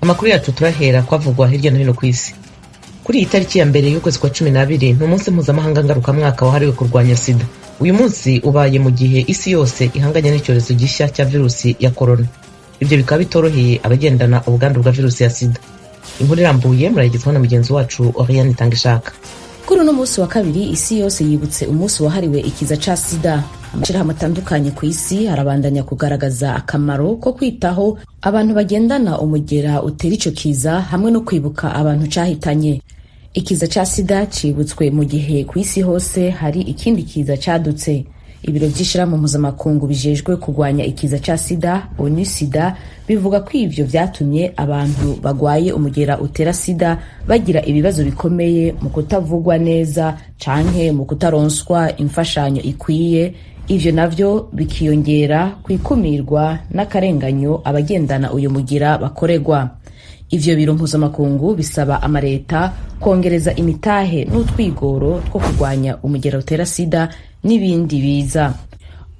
Amakuru yacu turahera kwavugwa hirya no hino ku isi. Kuri iyi tariki ya 1 y'ukwezi kwa 12 ni umunsi mpuzamahanga ngarukamwaka wahariwe kurwanya sida. Uyu munsi ubaye mu gihe isi yose ihanganye n'icyorezo gishya cya virusi ya korona. Ibyo bikaba bitoroheye abagendana ubwandu bwa virusi ya sida. Inkuru irambuye murayigezwaho na mugenzi wacu Oriane Itangishaka. Kuri uno munsi wa kabiri, isi yose yibutse umunsi wahariwe ikiza ca sida. Amashirahamwe atandukanye ku isi arabandanya kugaragaza akamaro ko kwitaho abantu bagendana umugera utera ico kiza hamwe no kwibuka abantu cahitanye. Ikiza ca sida cibutswe mu gihe ku isi hose hari ikindi kiza cadutse. Ibiro vy'ishirahamwe mpuzamakungu bijejwe kurwanya ikiza ca sida, ONU Sida, bivuga ko ivyo vyatumye abantu bagwaye umugera utera sida bagira ibibazo bikomeye mu kutavugwa neza canke mu kutaronswa imfashanyo ikwiye. Ivyo navyo bikiyongera kwikumirwa n'akarenganyo abagendana uyu mugira bakorerwa. Ivyo biro mpuzamakungu bisaba amareta kongereza imitahe n'utwigoro two kurwanya umugera utera sida n'ibindi biza.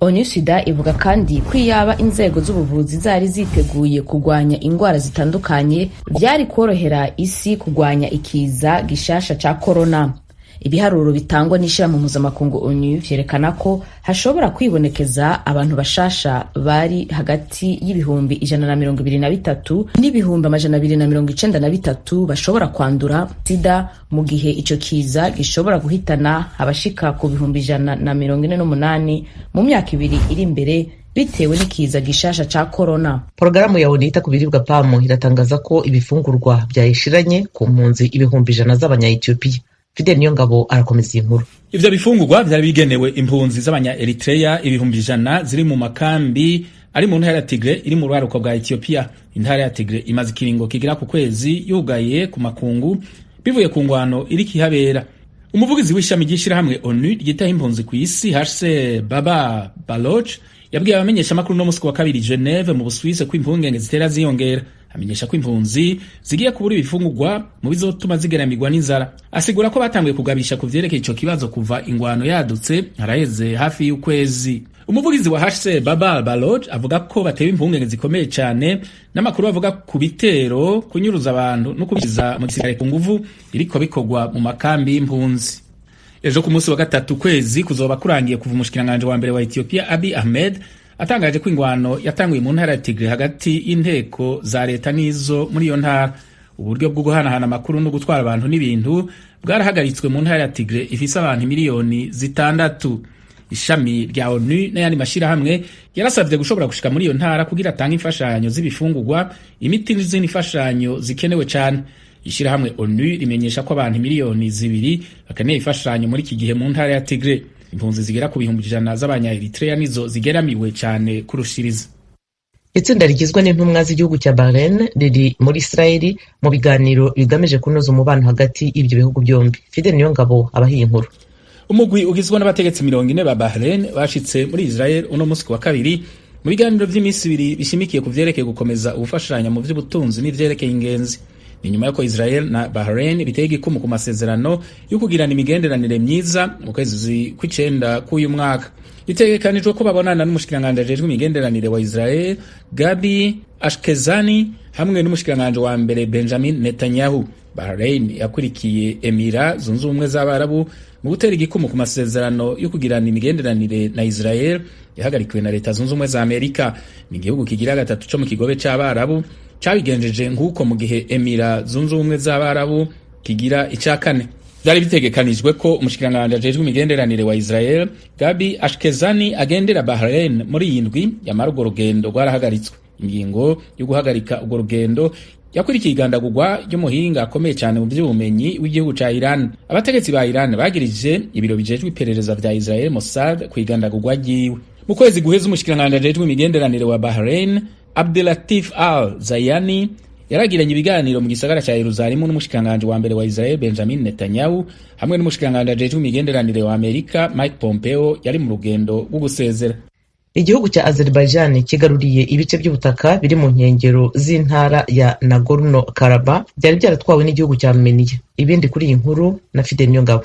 ONU Sida ivuga kandi ko iyaba inzego z'ubuvuzi zari ziteguye kurwanya ingwara zitandukanye, vyari korohera isi kurwanya ikiza gishasha ca korona. Ibiharuro bitangwa n'ishirahamwe mpuzamakungu ONU vyerekana ko hashobora kwibonekeza abantu bashasha bari hagati y'123,000 n''293,000 bashobora kwandura sida, mu gihe ico kiza gishobora guhitana abashika ku 148,000 mu myaka 2 iri imbere bitewe n'ikiza gishasha ca korona. Porogaramu ya ONU yita ku biribwa PAM iratangaza ko ibifungurwa byayishiranye ku mpunzi 100,000 z'abanya-Ethiopia. Fidel Niyongabo arakomeza iyi nkuru. Ivyo bifungurwa vyari bigenewe impunzi z'abanya Eritrea 100,000 ziri mu makambi ari mu ntara ya Tigre iri mu rwaruko bwa Ethiopia. Intara ya Tigre imaze ikiringo kigera ku kwezi yugaye ku makungu bivuye ku ngwano iriko ihabera. Umuvugizi w'ishami ry'ishirahamwe ONU ryitaho impunzi ku isi, HCR Baba Baloch, yabwiye abamenyeshamakuru no musi wa kabiri Geneve mu Busuwise ko impungenge zitera ziyongera. Amenyesha ko impunzi zigiye kubura ibifungurwa mu bizotuma zigeramirwa n'inzara. Asigura ko batanguye kugabisha ku vyerekeye ico kibazo kuva ingwano yadutse haraheze hafi y'ukwezi. Umuvugizi wa HCR Baba Baloch avuga ko batewe impungenge zikomeye cane n'amakuru avuga ku bitero, kunyuruza abantu no kubishiza mu gisirikare ku nguvu biriko bikorwa mu makambi y'impunzi. Ejo ku munsi wa gatatu kwezi kuzoba kurangiye kuva umushikiranganje wa mbere wa Ethiopia Abiy Ahmed atangaje ko ingwano yatanguye mu ntara ya Tigray hagati y'inteko za leta n'izo muri iyo ntara. Uburyo bwo guhanahana amakuru no gutwara abantu n'ibintu bwarahagaritswe mu ntara ya Tigray ifise abantu 6 miliyoni. Ishami rya ONU n'ayandi mashirahamwe yarasavye gushobora gushika muri iyo ntara kugira atange imfashanyo z'ibifungurwa, imiti n'izindi mfashanyo zikenewe cane. Ishirahamwe ONU rimenyesha ko abantu 2 miliyoni bakeneye imfashanyo muri iki gihe mu ntara ya Tigray. Impunzi zigera ku 100,000 z'abanya Eritrea nizo zigeramiwe cane kurushiriza. Itsinda rigizwe n'intumwa z'igihugu cya Bahrain riri muri Israeli mu biganiro bigamije kunoza umubano hagati y'ibyo bihugu byombi. Fidel Niyongabo abahiye inkuru. Umugwi ugizwe n'abategetsi 40 ba Bahrain bashitse muri Israel uno musi wa kabiri mu biganiro vy'iminsi 2 bishimikiye ku vyerekeye gukomeza ubufashanya mu vy'ubutunzi n'ivyerekeye ingenzi. Ni nyuma y'uko Israel na Bahrain biteye igikumu ku masezerano yo kugirana imigenderanire myiza mu kwezi kw'icenda k'uyu mwaka. Bitegekanijwe ko babonana n'umushikiranganji ajejwe imigenderanire wa Israel Gabi Ashkezani hamwe n'umushikiranganji wa mbere Benjamin Netanyahu. Bahrain yakurikiye Emira Zunze Ubumwe z'Abarabu mu gutera igikumu ku masezerano yo kugirana imigenderanire na Israel yahagarikiwe na Leta Zunze Ubumwe za Amerika. Ni igihugu kigira gatatu co mu kigobe c'Abarabu cabigenjeje nk'uko, mu gihe Emira Zunze Ubumwe z'Abarabu kigira ica kane. Vyari bitegekanijwe ko umushikiranganji ajejwe imigenderanire wa Israel Gabi Ashkezani agendera Bahrain muri iyi ndwi, yamara urwo rugendo rwarahagaritswe. Ingingo yo guhagarika urwo rugendo yakurikiye igandagurwa ry'umuhinga akomeye cyane mu by'ubumenyi w'igihugu ca Iran. Abategetsi ba Iran bagirije ibiro bijejwe iperereza vya Israel, Mossad, ku igandagurwa ryiwe. Mu kwezi guheze, umushikiranganji ajejwe imigenderanire wa Bahrain Abdelatif Al Zayani yaragiranye ibiganiro mu gisagara ca Yerusalemu n'umushikiranganji wa mbere wa Israel Benjamin Netanyahu hamwe n'umushikiranganji ajejwe imigenderanire wa Amerika Mike Pompeo yari mu rugendo rwo gusezera. Igihugu cya Azerbaijan kigaruriye ibice by'ubutaka biri mu nkengero z'intara ya Nagorno Karabakh byari byaratwawe n'igihugu cya Armenia. Ibindi kuri iyi nkuru na Fidel Niyongabo.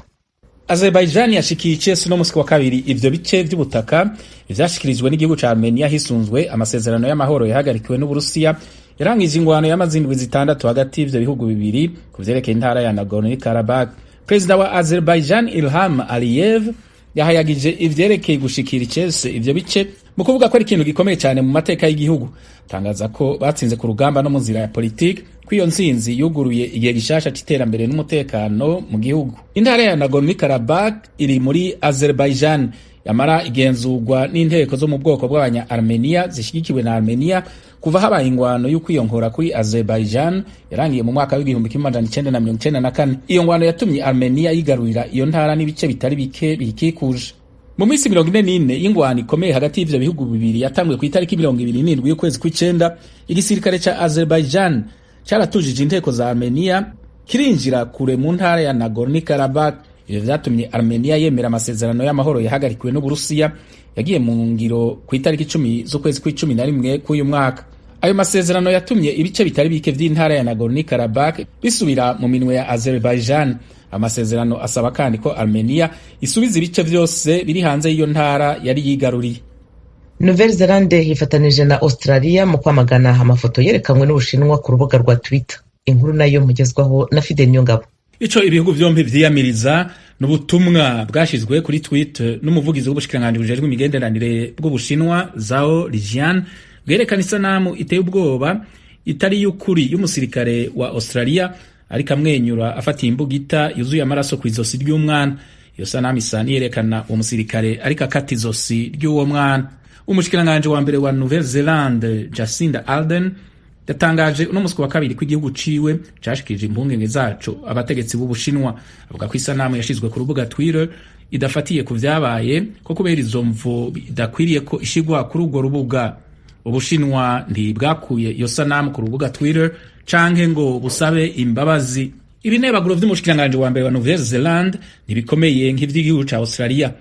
Azerbaijan yashikiye icese no musi wa kabiri ivyo bice vy'ubutaka vyashikirijwe n'igihugu ca Armenia hisunzwe amasezerano y'amahoro yahagarikiwe n'Uburusiya, yarangije ingwano y'amazindwi 6 hagati y'ivyo bihugu bibiri ku vyerekeye intara ya Nagorno Karabakh. Perezida wa Azerbaijan Ilham Aliyev yahayagije ivyerekeye gushikira icese ivyo bice mu kuvuga ko ari ikintu gikomeye cyane mu mateka y'igihugu. Tangaza ko batsinze ku rugamba no mu nzira ya politiki, ko iyo ntsinzi yuguruye igihe gishasha c'iterambere n'umutekano mu gihugu. Intara ya Nagorno Karabakh iri muri Azerbaijan, yamara igenzurwa n'inteko zo mu bwoko bw'abanya Armenia zishigikiwe na Armenia kuva habaye ingwano y'ukwiyonkora kuri Azerbaijan yarangiye mu mwaka w'1994. Iyo ngwano yatumye Armenia yigarurira iyo ntara n'ibice bitari bike biyikikuje. Mu minsi 44 y'ingwano ikomeye hagati y'ivyo bihugu bibiri yatanguye ku itariki 27 y'ukwezi kw'icenda, igisirikare ca Azerbaijan caratujije inteko za Armenia kirinjira kure mu ntara ya Nagorno Karabakh. Ivyo vyatumye Armenia yemera amasezerano y'amahoro yahagarikiwe n'Uburusiya yagiye mu ngiro ku itariki 10 z'ukwezi kw'icumi na rimwe k'uyu mwaka. Ayo masezerano yatumye ibice bitari bike vy'intara ya Nagorno Karabakh bisubira mu minwe ya Azerbaijan. Amasezerano asaba kandi ko Armenia isubiza ibice vyose biri hanze y'iyo ntara yari yigaruriye. Nouvelle Zelande yifatanije na Australia mu kwamagana amafoto yerekanywe n'Ubushinwa ku rubuga rwa Twitter. Inkuru nayo mugezwaho na Fidel Niyongabo. Ico ibihugu vyompi vyiyamiriza n'ubutumwa bwashizwe kuri Twitter n'umuvugizi w'ubushikiranganji bujejwe imigenderanire bw'Ubushinwa Zhao Lijian, bwerekana isanamu iteye ubwoba itari y'ukuri y'umusirikare wa Australia ariko amwenyura afatiye imbugita yuzuye amaraso ku izosi ry'umwana. Iyo sanamu isa niyerekana uwo musirikare ariko akata izosi ry'uwo mwana. Umushikiranganji wa mbere wa Nouvelle Zelande Jacinda Ardern yatangaje uno musi wa kabiri ko igihugu ciwe cashikirije impungenge zaco abategetsi b'Ubushinwa. Avuga ko isanamu yashizwe ku rubuga Twitter idafatiye ku vyabaye, ko kubera izo mvo idakwiriye ko ishigwa kuri urwo rubuga. Ubushinwa ntibwakuye iyo sanamu ku rubuga Twitter canke ngo busabe imbabazi. Ibinebaguro vy'umushikiranganji wa mbere wa Nouvelle Zelande ntibikomeye nk'ivy'igihugu ca Australia.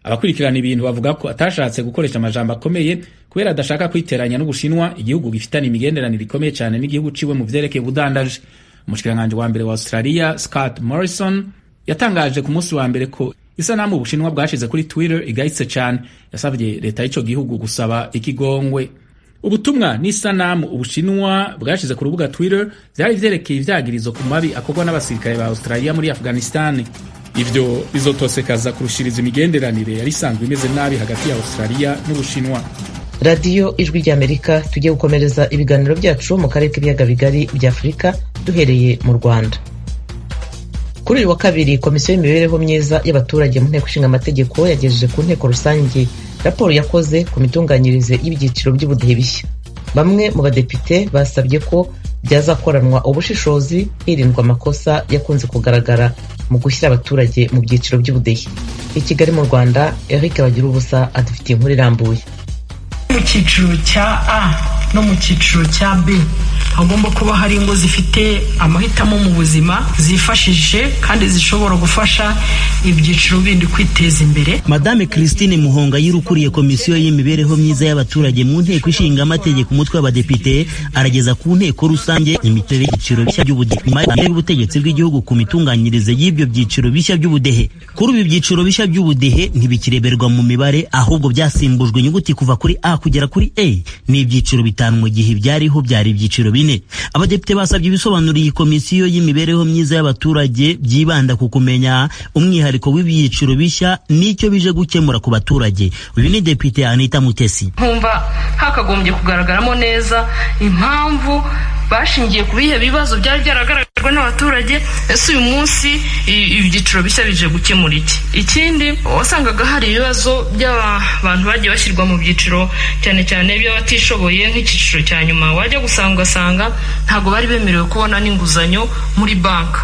Abakurikirana ibintu bavuga ko atashatse gukoresha amajambo akomeye kubera adashaka kwiteranya n'Ubushinwa, igihugu gifitanye imigenderanire ikomeye cyane n'igihugu ciwe mu vyerekeye ubudandaji. Umushikiranganji wa mbere wa Australia Scott Morrison yatangaje ku munsi wa mbere ko isanamu Ubushinwa bwashize kuri Twitter igayitse cyane. Yasavye leta y'ico gihugu gusaba ikigongwe. Ubutumwa n'isanamu Ubushinwa bwashize ku rubuga Twitter vyari vyerekeye ivyagirizo ku mabi akorwa n'abasirikare ba Australia muri Afghanistan. Ivyo bizotosekaza kurushiriza imigenderanire yari isanzwe imeze nabi hagati ya Australia n'Ubushinwa. Radiyo Ijwi ry'Amerika, tugiye gukomereza ibiganiro byacu mu karere k'ibiyaga bigari bya Afurika duhereye mu Rwanda. Kuri uyu wa kabiri, Komisiyo y'Imibereho Myiza y'Abaturage mu Nteko Ishinga Amategeko yagejeje ku nteko rusange raporo yakoze ku mitunganyirize y'ibyiciro by'ubudehe bishya. Bamwe mu badepite basabye ko byazakoranwa ubushishozi hirindwa amakosa yakunze kugaragara mu gushyira abaturage mu byiciro by'ubudehe. I Kigali mu Rwanda, Eric Bagiruwubusa adufitiye inkuru irambuye. Mu cyiciro cya A no mu cyiciro cya B hagomba kuba hari ingo zifite amahitamo mu buzima, zifashije kandi zishobora gufasha ibyiciro bindi kwiteza imbere. Madame Christine Muhongayire, ukuriye Komisiyo y'Imibereho Myiza y'Abaturage mu Nteko Ishinga Amategeko umutwe w'Abadepite, arageza ku nteko rusange imiterere y'ibyiciro bishya by'ubudehe nyuma y'ubutegetsi bw'igihugu ku mitunganyirize y'ibyo byiciro bishya by'ubudehe. Kuri ubu ibyiciro bishya by'ubudehe ntibikireberwa mu mibare, ahubwo byasimbujwe inyuguti kuva kuri A kugera kuri E. Ni ibyiciro 5 mu gihe ibyariho byari ibyiciro 4. Abadepite basabye ibisobanuro iyi Komisiyo y'Imibereho Myiza y'Abaturage byibanda ku kumenya umwihariko w'ibyiciro bishya n'icyo bije gukemura ku baturage. Uyu ni Depite Anita Mutesi. Nkumva hakagombye kugaragaramo neza impamvu bashingiye ku bihe bibazo byari byaragaragajwe n'abaturage, ese uyu munsi ibyiciro bishya bije gukemura iki? Ikindi, wasangaga hari ibibazo by'abantu bagiye bashyirwa mu byiciro, cyane cyane by'abatishoboye, nk'icyiciro cya nyuma, wajya gusanga ugasanga ntabwo bari bemerewe kubona n'inguzanyo muri banki.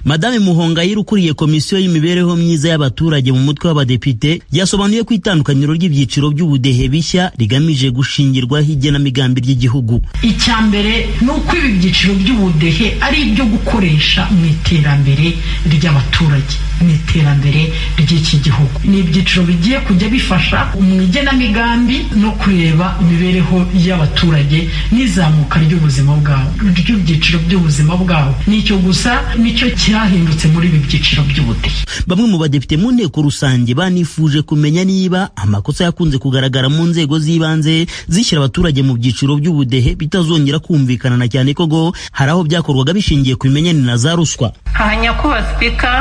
Madame Muhongayire ukuriye Komisiyo y'imibereho myiza y'abaturage mu mutwe w'abadepite yasobanuye ko itandukaniro ry'ibyiciro by'ubudehe bishya rigamije gushingirwaho igenamigambi ry'igihugu. Icya mbere ni uko ibi byiciro by'ubudehe ari ibyo gukoresha mu iterambere ry'abaturage, mu iterambere ry'iki gihugu. Ni ibyiciro bigiye kujya bifasha mu igenamigambi no kureba imibereho y'abaturage n'izamuka ry'ubuzima bwabo, ry'ibyiciro by'ubuzima bwabo. Nicyo gusa nicyo cyahindutse muri ibi byiciro by'ubudehe. Bamwe mu badepite mu nteko rusange banifuje kumenya niba amakosa yakunze kugaragara mu nzego z'ibanze zishyira abaturage mu byiciro by'ubudehe bitazongera kumvikana, na cyane ko ngo hari aho byakorwaga bishingiye ku bimenyane na za ruswa. Aha nyakubahwa Sipika,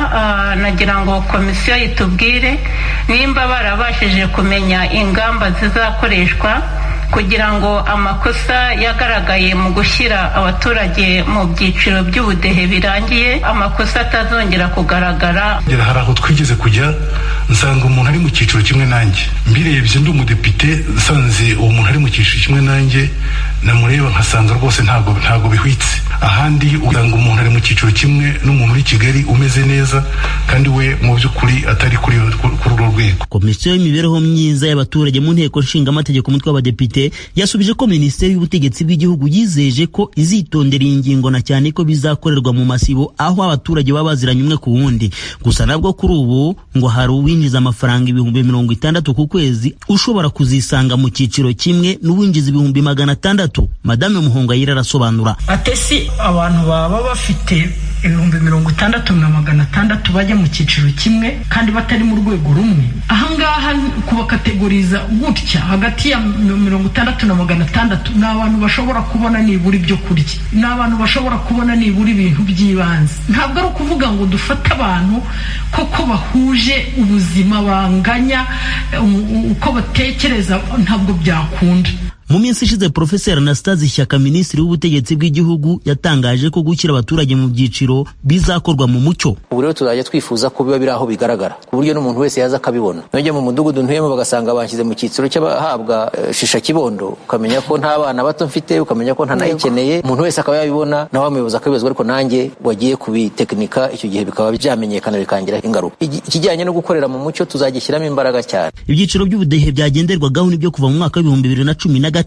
nagira ngo komisiyo itubwire nimba barabashije kumenya ingamba zizakoreshwa kugira ngo amakosa yagaragaye mu gushyira abaturage mu byiciro by'ubudehe birangiye, amakosa atazongera kugaragara. Hari aho twigeze kujya nsanga umuntu ari mu cyiciro kimwe nanjye, mbirebye ndi umudepite, nsanze uwo muntu ari mu cyiciro kimwe nanjye, namureba nkasanga rwose ntabwo bihwitse. Ahandi usanga umuntu ari mu cyiciro kimwe n'umuntu uri Kigali umeze neza, kandi we mu by'ukuri atari kuri urwo rwego. Komisiyo y'imibereho myiza y'abaturage mu nteko nshingamategeko umutwe w'abadepite yasubije ko Minisiteri y'Ubutegetsi bw'Igihugu yizeje ko izitondera iyi ngingo, na cyane ko bizakorerwa mu masibo aho abaturage baba baziranye umwe ku wundi. Gusa nabwo kuri ubu ngo hari uwinjiza amafaranga 60,000 ku kwezi ushobora kuzisanga mu cyiciro kimwe n'uwinjiza 600,000. Madame Muhongayire arasobanura. Atesi abantu baba bafite 60,000 na 600 bajya mu cyiciro kimwe kandi batari mu rwego rumwe. Ahangaha kubakategoriza gutya hagati ya 60 na 600 ni abantu bashobora kubona nibura ibyo kurya, ni abantu bashobora kubona nibura ibintu by'ibanze. Ntabwo ari ukuvuga ngo dufate abantu koko bahuje ubuzima banganya uko batekereza, ntabwo byakunda. Mu minsi ishize Profeseri Anastase Ishyaka, Minisitiri w'Ubutegetsi bw'Igihugu, yatangaje ko gushyira abaturage mu byiciro bizakorwa mu mucyo. Ubu rero tuzajya twifuza ko biba biri aho bigaragara, ku buryo n'umuntu wese yaza akabibona. Nujya mu mudugudu ntuyemo bagasanga banshyize mu cyiciro cy'abahabwa shisha kibondo, ukamenya ko nta bana bato mfite, ukamenya ko ntanayikeneye, umuntu wese akaba yabibona, nawe umuyobozi akabibazwa, ariko nanjye wagiye kubitekinika icyo gihe bikaba byamenyekana bikangira ingaruka. Ikijyanye no gukorera mu mucyo tuzagishyiramo imbaraga cyane. Ibyiciro by'ubudehe byagenderwagaho nibyo kuva mu mwaka wa 2015.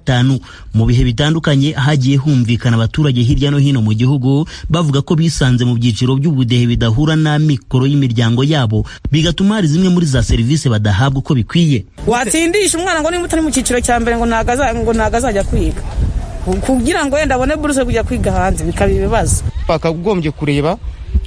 Mu bihe bitandukanye hagiye humvikana abaturage hirya no hino mu gihugu bavuga ko bisanze mu byiciro by'ubudehe bidahura n'amikoro y'imiryango yabo, bigatuma hari zimwe muri za serivisi badahabwa uko bikwiye. Watsindisha umwana ngo niba utari mu cyiciro cya mbere ngo ntago azajya kwiga, kugira ngo wenda abone buruse kujya kwiga hanze bikaba ibibazo. Bakagombye kureba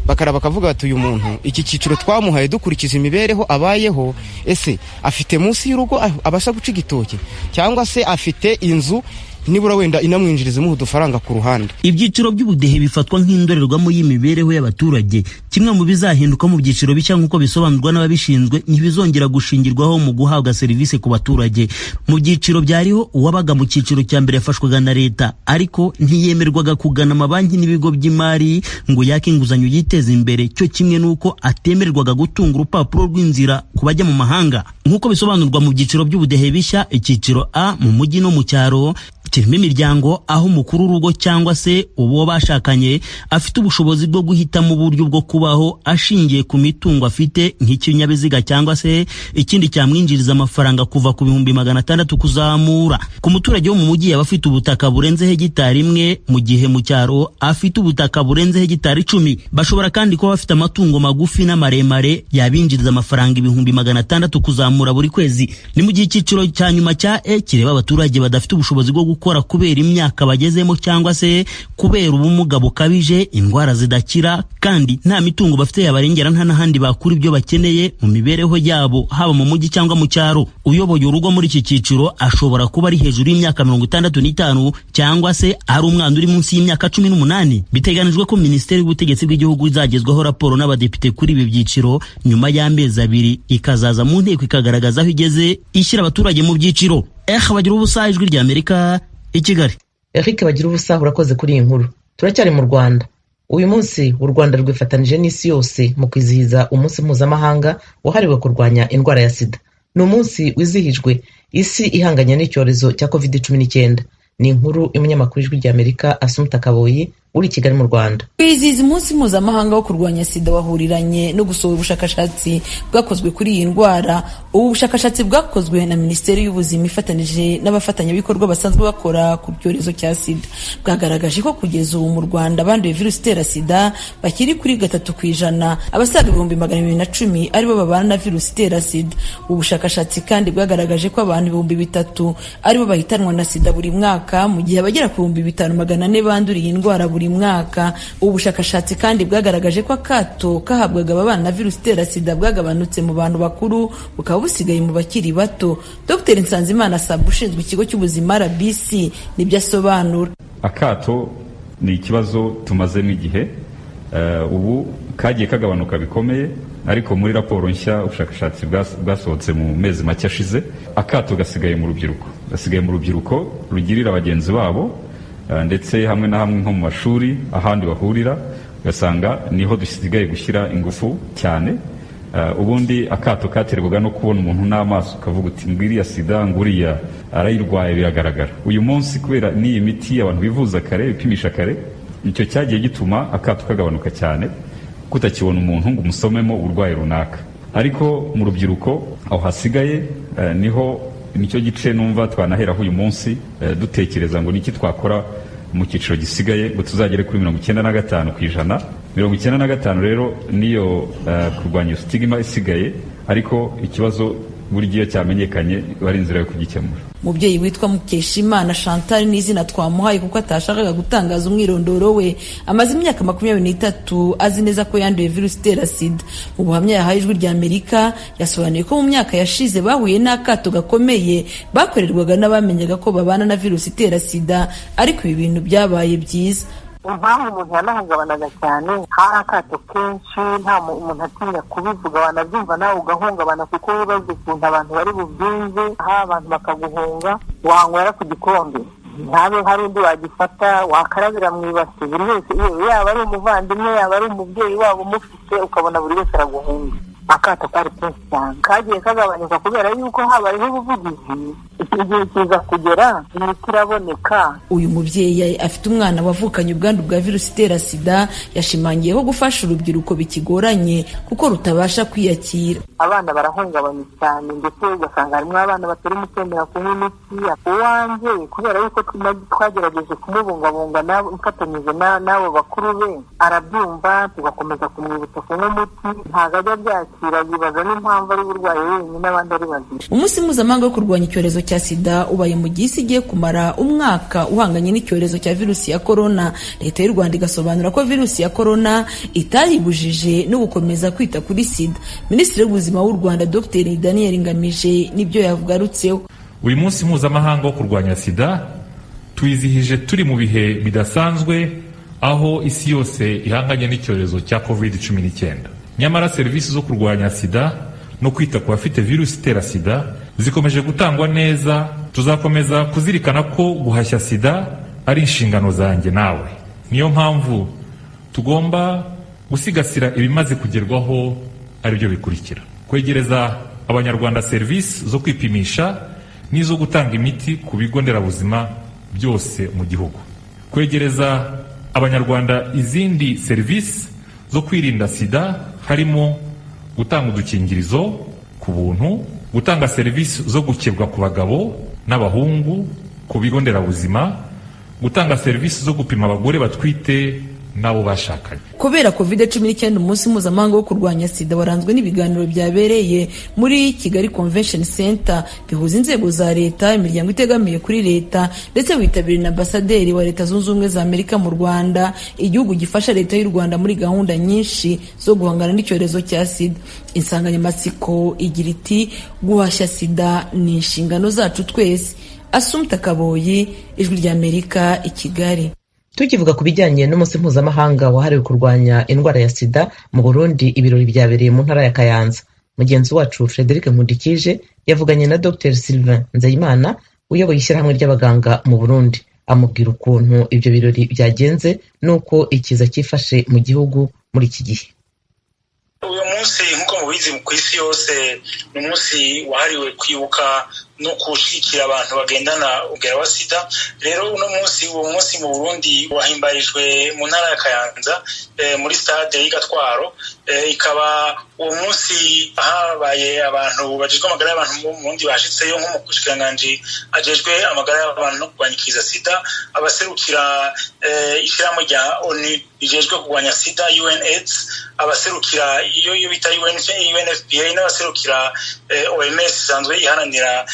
bakaraba bakavuga bati uyu muntu iki cyiciro twamuhaye dukurikiza imibereho abayeho, ese afite munsi y'urugo abasha guca igitoki, cyangwa se afite inzu nibura wenda inamwinjiriza imuha udufaranga ku ruhande. Ibyiciro by'ubudehe bifatwa nk'indorerwamo y'imibereho y'abaturage. Kimwe mu bizahinduka mu byiciro bishya nk'uko bisobanurwa n'ababishinzwe, ntibizongera gushingirwaho mu guhabwa serivisi ku baturage. Mu byiciro byariho, uwabaga mu cyiciro cya mbere yafashwaga na leta, ariko ntiyemerwaga kugana amabanki n'ibigo by'imari ngo yake inguzanyo yiteze imbere, cyo kimwe n'uko atemererwaga gutunga urupapuro rw'inzira ku bajya mu mahanga. Nk'uko bisobanurwa mu byiciro by'ubudehe bishya, icyiciro A mu mujyi no mu cyaro kirimo imiryango aho umukuru w'urugo cyangwa se uwo bashakanye afite ubushobozi bwo guhitamo uburyo bwo kubaho ashingiye ku mitungo afite nk'ikinyabiziga cyangwa se ikindi cyamwinjiriza amafaranga kuva ku 600,000 kuzamura. Ku muturage wo mu mujyi yaba afite ubutaka burenze hegitari imwe, mu gihe mu cyaro afite ubutaka burenze hegitari 10. Bashobora kandi kuba bafite amatungo magufi n'amaremare yabinjiriza amafaranga 600,000 kuzamura buri kwezi. Ni mu gihe icyiciro cya nyuma cya E kireba abaturage badafite ubushobozi bwo gukora kubera imyaka bagezemo cyangwa se kubera ubumuga bukabije, indwara zidakira, kandi nta mitungo bafite yabarengera, nta n'ahandi bakura ibyo bakeneye mu mibereho yabo, haba mu mujyi cyangwa mu cyaro. Uyoboye urugo muri iki cyiciro ashobora kuba ari hejuru y'imyaka 65 cyangwa se ari umwana uri munsi y'imyaka 18. Biteganijwe ko Minisiteri y'Ubutegetsi bw'Igihugu izagezwaho raporo n'abadepite kuri ibi byiciro nyuma y'amezi 2, ikazaza mu nteko ikagaragaza aho igeze ishyira abaturage mu byiciro. Bagira ubusa, Ijwi ry'Amerika i Kigali. Eric bagira ubusa, urakoze kuri iyi nkuru. Turacyari mu Rwanda. Uyu munsi u Rwanda rwifatanije n'isi yose mu kwizihiza umunsi mpuzamahanga wahariwe kurwanya indwara ya sida. Ni umunsi wizihijwe isi ihanganye n'icyorezo cya COVID-19. Ni inkuru y'umunyamakuru Ijwi ry'Amerika Asumta Kaboyi uri i Kigali mu Rwanda. Kwizihiza umunsi mpuzamahanga wo kurwanya sida wahuriranye no gusohora ubushakashatsi bwakozwe kuri iyi ndwara. Ubu bushakashatsi bwakozwe na Minisiteri y'Ubuzima ifatanije n'abafatanyabikorwa basanzwe bakora ku cyorezo cya sida, bwagaragaje ko kugeza ubu mu Rwanda abanduye virusi itera sida bakiri kuri 3%, abasaga 210,000 aribo babana na virusi itera sida. Ubu bushakashatsi kandi bwagaragaje ko abantu 3000 aribo bahitanwa na sida buri mwaka, mu gihe abagera ku 5400 banduriye indwara buri mwaka. Ubu bushakashatsi kandi bwagaragaje ko akato kahabwaga ababana na virusi itera sida bwagabanutse mu bantu bakuru, bukaba busigaye mu bakiri bato. Dr Nsanzimana Saba ushinzwe ikigo cy'ubuzima RBC nibyo asobanura. Akato ni ikibazo tumazemo igihe, ubu kagiye kagabanuka bikomeye, ariko muri raporo nshya ubushakashatsi bwasohotse mu mezi make ashize, akato gasigaye mu rubyiruko, gasigaye mu rubyiruko rugirira bagenzi babo, ndetse hamwe na hamwe nko mu mashuri ahandi bahurira ugasanga niho dusigaye gushyira ingufu cyane. Ubundi akato katerwaga no kubona umuntu n'amaso ukavuga uti ngwiriya sida, nguriya arayirwaye, biragaragara. Uyu munsi kubera n'iyi miti abantu bivuza kare, bipimisha kare, icyo cyagiye gituma akato kagabanuka cyane, kutakibona umuntu ngo umusomemo uburwayi runaka. Ariko mu rubyiruko aho hasigaye niho nicyo gice numva twanaheraho uyu munsi, dutekereza ngo niki twakora mu cyiciro gisigaye ngo tuzagere kuri 95%. 95 rero niyo kurwanya iyo stigma isigaye, ariko ikibazo buri gihe cyamenyekanye bari inzira yo kugikemura. Umubyeyi witwa Mukeshimana Chantal ni izina twamuhaye kuko atashakaga gutangaza umwirondoro we, amaze imyaka 23 azi neza ko yanduye virusi itera sida. Mu buhamya yahaye Ijwi rya Amerika yasobanuye ko mu myaka yashize bahuye n'akato gakomeye bakorerwaga n'abamenyaga ko babana na virusi itera sida, ariko ibi bintu byabaye byiza. Impamvu umuntu yanahungabanaga cyane, hari akato kenshi, nta muntu atinya kubivuga, wanabyumva nawe ugahungabana kuko wibaza ukuntu abantu bari bubyumve, aho abantu bakaguhunga, wanywera ku gikombe ntabe hari undi wagifata, wakarabira mu ibasi, buri wese yaba ari umuvandimwe, yaba ari umubyeyi waba umufite, ukabona buri wese araguhunga. Akato kari kenshi cyane kagiye kagabanyuka kubera yuko habayeho ubuvugizi, igihe kiza kugera imiti iraboneka. Uyu mubyeyi afite umwana wavukanye ubwandu bwa virusi itera sida, yashimangiye ko gufasha urubyiruko bikigoranye kuko rutabasha kwiyakira. Abana barahungabanye cyane, ndetse ugasanga harimo abana batarimo kwemera kunywa imiti. Uwanjye kubera yuko twagerageje kumubungabunga mfatanyije n'abo bakuru be, arabyumva, tugakomeza kumwibutsa kunywa umuti, ntabwo ajya abyakira, yibaza n'impamvu ari burwayi wenyine abandi ari bazima. Umunsi mpuzamahanga wo kurwanya icyorezo cya sida ubaye mu gihe isi igiye kumara umwaka uhanganye n'icyorezo cya virusi ya korona. Leta y'u Rwanda igasobanura ko virusi ya korona itayibujije no gukomeza kwita kuri sida. Minisitiri w'Ubuzima w'u Rwanda Dr Daniel Ngamije nibyo yagarutseho. Uyu munsi mpuzamahanga wo kurwanya sida twizihije turi mu bihe bidasanzwe, aho isi yose ihanganye n'icyorezo cya COVID-19. Nyamara serivisi zo kurwanya sida no kwita ku bafite virusi itera sida zikomeje gutangwa neza. Tuzakomeza kuzirikana ko guhashya sida ari inshingano zanjye nawe. Niyo mpamvu tugomba gusigasira ibimaze kugerwaho, aribyo bikurikira: kwegereza Abanyarwanda serivisi zo kwipimisha n'izo gutanga imiti ku bigo nderabuzima byose mu gihugu, kwegereza Abanyarwanda izindi serivisi zo kwirinda sida harimo gutanga udukingirizo ku buntu, gutanga serivisi zo gukebwa ku bagabo n'abahungu ku bigo nderabuzima, gutanga serivisi zo gupima abagore batwite n'abo bashakanye. Kubera COVID-19, umunsi mpuzamahanga wo kurwanya sida waranzwe n'ibiganiro byabereye muri Kigali Convention Center bihuza inzego za leta, imiryango itegamiye kuri leta, ndetse witabiriwe na ambasaderi wa Leta Zunze Ubumwe za Amerika mu Rwanda, igihugu gifasha leta y'u Rwanda muri gahunda nyinshi zo guhangana n'icyorezo cya sida. Insanganyamatsiko igira iti: guhashya sida ni inshingano zacu twese. Asumta Kaboyi, Ijwi ry'Amerika, i Kigali. Tukivuga ku bijyanye n'umunsi mpuzamahanga wahariwe kurwanya indwara ya sida, mu Burundi ibirori byabereye mu ntara ya Kayanza. Mugenzi wacu Frederic Nkundikije yavuganye na Dr Sylvain Nzeyimana uyoboye ishyirahamwe ry'abaganga mu Burundi, amubwira ukuntu ibyo birori byagenze n'uko ikiza cyifashe mu gihugu muri iki gihe. Uyu munsi nk'uko mubizi ku isi yose ni umunsi wahariwe kwibuka no gushigikira abantu bagendana umugera wa sida. Rero uno munsi, uwo munsi mu Burundi wahimbarijwe mu ntara ya Kayanza, muri stade y'Igatwaro. Ikaba uwo munsi habaye abantu bajejwe amagara y'abantu mu Burundi bashitseyo, nk'umushikiranganji ajejwe amagara y'abantu no kurwanya ikiza sida, abaserukira ishirahamwe rya ONU rijejwe kurwanya sida UNAIDS, abaserukira iyo bita UNFPA, n'abaserukira OMS isanzwe iharanira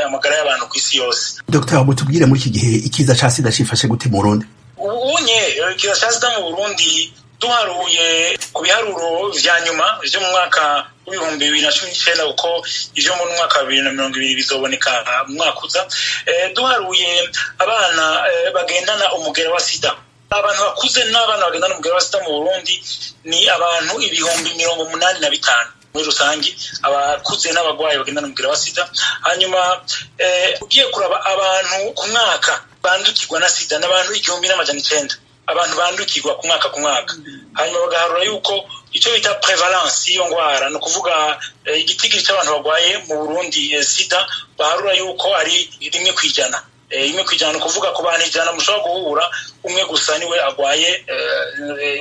amagara y'abantu ku isi yose. Dr mutubwire, muri iki gihe ikiza ca sida cifashe gute mu Burundi? Ubunye ikiza ca sida mu Burundi, duharuye ku biharuro vya nyuma vyo mu mwaka w'2019, kuko ivyo mu mwaka wa 2020 bizoboneka mu mwaka uza, duharuye abana bagendana umugera wa sida, abantu bakuze n'abana bagendana umugera wa sida mu Burundi ni abantu 85,000 muri rusangi, abakuze n'abagwayi bagendana umugera wa sida. Hanyuma ugiye kuraba abantu ku mwaka bandukirwa na sida n'abantu 1900, abantu bandukirwa ku mwaka ku mwaka. Hanyuma bagaharura yuko icyo bita prevalence y'iyo ngwara, ni ukuvuga igitigiri cy'abantu barwaye mu Burundi sida, baharura yuko ari 1%. 1%, ni ukuvuga ku bantu 100 mushobora guhura, umwe gusa niwe agwaye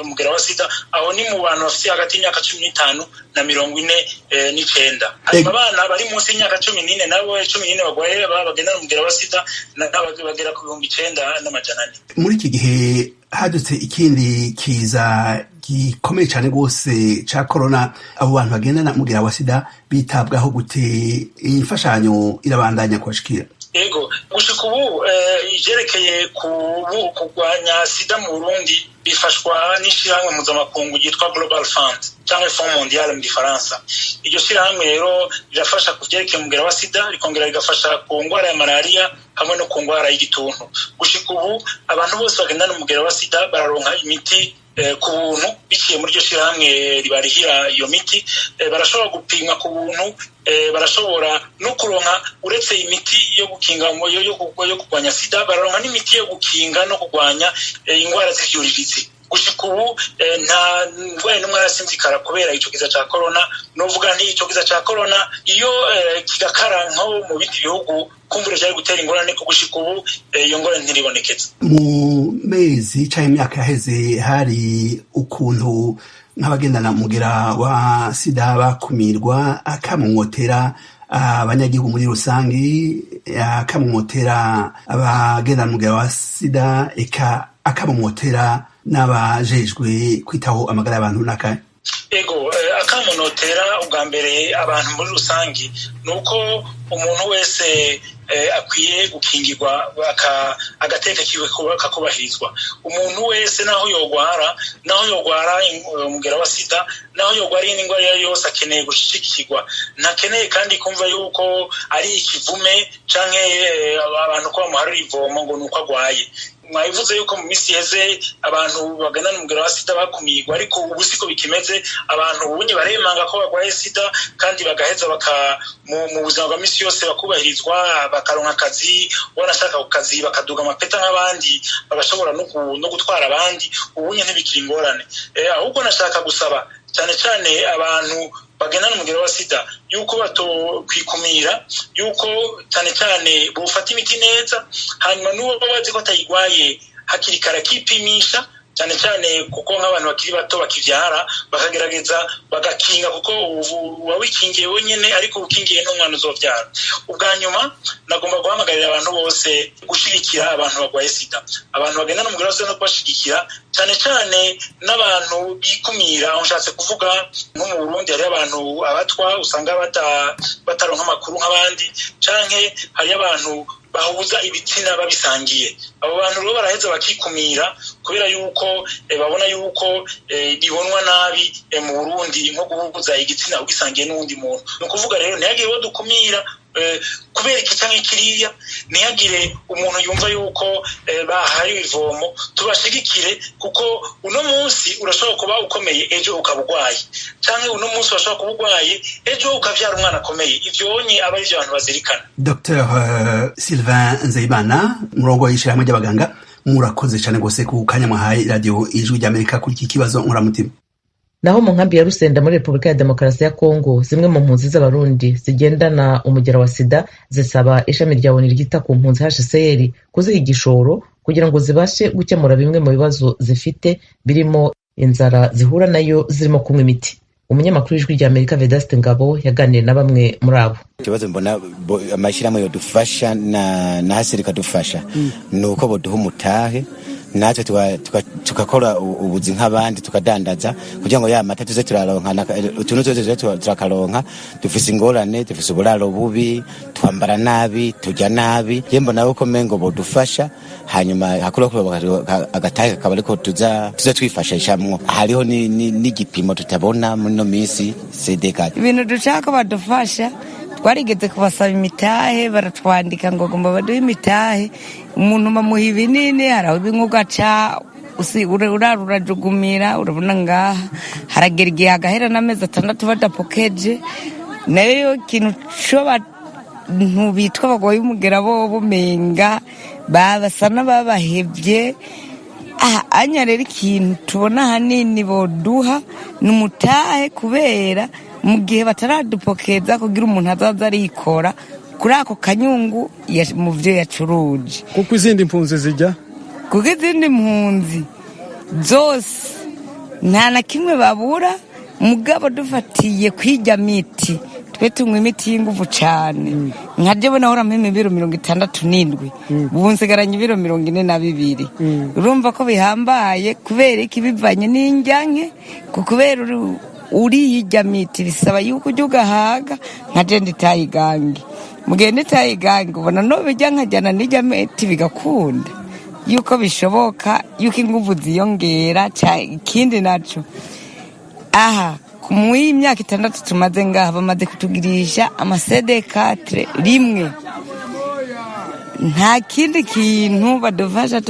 umugera wa sida. Aho ni mu bantu bafite hagati y'imyaka 15 na 49. Hanyuma abana bari munsi y'imyaka 14 nabo 14 bagwaye bagendana umugera wa sida bagera ku 9400. Muri iki gihe hadutse ikindi kiza gikomeye cyane rwose ca corona, abo bantu bagendana umugera wa sida bitabwaho gute? Imfashanyo irabandanya kubashikira? Ego, gushika ubu ivyerekeye kurwanya sida mu Burundi bifashwa n'ishirahamwe mpuzamakungu ryitwa Global Fund canke Fond Mondial mu Gifaransa. Iryo shirahamwe rero rirafasha ku vyerekeye umugera wa sida, rikongera rigafasha ku ngwara ya malaria hamwe no ku ngwara y'igituntu. Gushika ubu abantu bose bagendana umugera wa sida bararonka imiti ku buntu biciye muri iryo shirahamwe ribarihira iyo miti. Barashobora gupimwa ku buntu, barashobora no kuronka, uretse imiti yo gukinga yo kurwanya sida, bararonka n'imiti yo gukinga no kurwanya ingwara z'ivyuririzi. Gushika ubu nta ndwara n'umwe arasinzikara kubera ico kiza ca corona. Novuga nti ico kiza ca corona iyo kigakara nko mu bindi bihugu, kumbure vyari gutera ingorane, ko gushika ubu iyo ngorane ntiribonekeza. Mu mezi canke imyaka yaheze hari ukuntu nk'abagendana umugera wa sida bakumirwa, akamumotera abanyagihugu muri rusangi, akamumotera abagendana umugera wa sida, eka akamumotera n'abajejwe kwitaho amagara y'abantu n'akahe? Ego, akamunotera ubwa mbere abantu muri rusangi ni uko umuntu wese akwiye gukingirwa, agateka kiwe kakubahirizwa. Umuntu wese naho yogwara, naho yogwara umugera wa sida, naho yogwara iyindi ndwara iyo yose, akeneye gushigikirwa. Ntakeneye kandi kumva yuko ari ikivume canke abantu ko bamuharura ivomo ngo nuko agwaye. Mwabivuze yuko mu minsi iheze abantu bagendana umugera wa sida bakumirwa, ariko ubu siko bikimeze. Abantu ubunye baremanga ko barwaye sida, kandi bagaheza baka mu buzima bwa minsi yose bakubahirizwa, bakaronka akazi, wanashaka ku kazi bakaduga amapeta nk'abandi, bagashobora no gutwara abandi. Ubunye ntibikiri ingorane. Ahubwo nashaka gusaba cyane cyane abantu bagendana umugera wa sida yuko batokwikumira, yuko cyane cyane bufata imiti neza, hanyuma n'uwo bazi ko atayigwaye hakiri kare akipimisha, cyane cyane kuko nk'abantu bakiri bato bakivyara bakagerageza bagakinga, kuko uba wikingiye wenyene ariko ukingiye n'umwana uzovyara. Ubwa nyuma nagomba guhamagarira abantu bose gushigikira abantu barwaye sida, abantu bagendana umugera wa sida, no kubashigikira cyane cyane n'abantu bikumira. Aho nshatse kuvuga nko mu Burundi hariyo abantu abatwa usanga bataronka amakuru nk'abandi, canke hariyo abantu bahuza ibitsina babisangiye. Abo bantu rero baraheza bakikumira kubera yuko babona yuko bibonwa nabi mu Burundi nko guhuza igitsina ugisangiye n'uwundi muntu. Ni ukuvuga rero ntihagire uwo dukumira kubera iki canke kiriya, ntihagire umuntu yumva yuko bahariwe ivomo. Tubashigikire, kuko uno munsi urashobora kuba ukomeye ejo ukaba urwaye, canke uno munsi urashobora kuba urwaye ejo ukavyara umwana akomeye. Ivyo onye aba arivyo abantu bazirikana. Dr Sylvain Nzeyimana, murongo w'ishirahamwe ry'abaganga, murakoze cane gose ku kanya mwahaye Radio Ijwi ry'Amerika kuri iki kibazo nkoramutima. Naho mu nkambi ya Rusenda muri Repubulika ya Demokarasi ya Kongo, zimwe mu mpunzi z'Abarundi zigendana umugera wa sida zisaba ishami rya ONU ryita ku mpunzi HCR kuziha igishoro kugira ngo zibashe gukemura bimwe mu bibazo zifite, birimo inzara zihura nayo zirimo kunywa imiti. Umunyamakuru w'Ijwi rya Amerika Vedaste Ngabo yaganiriye na bamwe muri abo. Ikibazo mbona amashyirahamwe yodufasha na HCR ikadufasha ni uko boduha umutahe, natwe tugakora ubuzi nk'abandi, tukadandaza kugira ngo ya mata tuze turaronka, utuntu tuze tuze turakaronka. Dufise ingorane, dufise uburaro bubi, twambara nabi, turya nabi. Ye mbona yuko mengo bodufasha, hanyuma hakuru agatahe kakaba ariko tuza twifashishamwo. Hariho n'igipimo tutabona muri no minsi CDK. Ibintu dushaka badufasha, twarigeze kubasaba imitahe, baratwandika ngo gomba baduhe imitahe. Umuntu bamuha ibinini, hari aho ibinywa ugaca urara urajugumira. Urabona ngaha haragera igihe hagahera n'amezi 6 badapokeje. Nayo ikintu co bantu bitwa bagoye umugera bo bumenga babasa n'ababahevye. Anya rero ikintu tubona ahanini boduha ni umutahe, kubera mu gihe bataradupokeza kugira umuntu azaza arikora kuri ako kanyungu mu byo yacuruje. Kuko izindi mpunzi zijya, kuko izindi mpunzi zose nta na kimwe babura, mugabo dufatiye kwirya miti, twe tunywa imiti y'inguvu cyane. Nka jewe nahora mpima ibiro 67, ubu nsigaranye ibiro 42. Urumva ko bihambaye. Kubera iki? Bivanye n'indyanke, kubera uriye irya miti bisaba yuko ujya ugahaga. Nka je nditaye igange, mugihe nditaye igange ubona nobijya nkajyana n'irya miti bigakunda yuko bishoboka yuko inguvu ziyongera. Ikindi naco, aha muri myaka 6 tumaze ngaha bamaze kutugirisha amasedekatre rimwe, nta kindi kintu badufasha.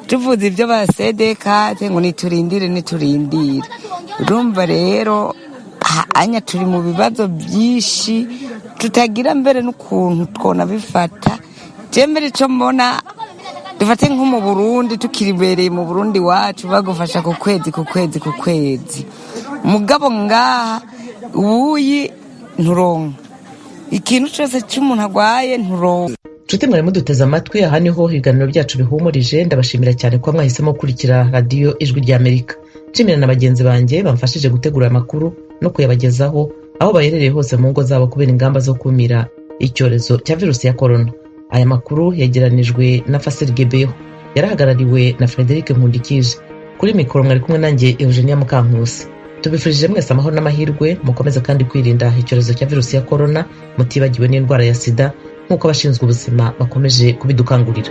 Tuvuze ibyo ba sedekatre ngo niturindire niturindire. Urumva rero anya turi mu bibazo byinshi tutagira mbere n'ukuntu twonabifata. Je mbere ico mbona, dufate nko mu Burundi, tukiribereye mu Burundi wacu bagufasha ku kwezi ku kwezi ku kwezi, mugabo ngaha ubuyi nturonka ikintu cyose cy'umuntu agwaye, nturonka. Nshuti mwari muduteze amatwi, aha niho ibiganiro byacu bihumurije. Ndabashimira cyane kuba mwahisemo gukurikira Radiyo Ijwi rya Amerika. Nshimira na bagenzi banjye bamfashije gutegura amakuru no kuyabagezaho aho baherereye hose mu ngo zabo kubera ingamba zo kumira icyorezo cya virusi ya korona. Aya makuru yegeranijwe na Fasil Gebeho, yarahagarariwe na Frederic Nkundikije. Kuri mikoro mwari kumwe nanjye Eugenia Mukankusi. Tubifurije mwese amahoro n'amahirwe. Mukomeze kandi kwirinda icyorezo cya virusi ya korona, mutibagiwe n'indwara ya sida nk'uko abashinzwe ubuzima bakomeje kubidukangurira.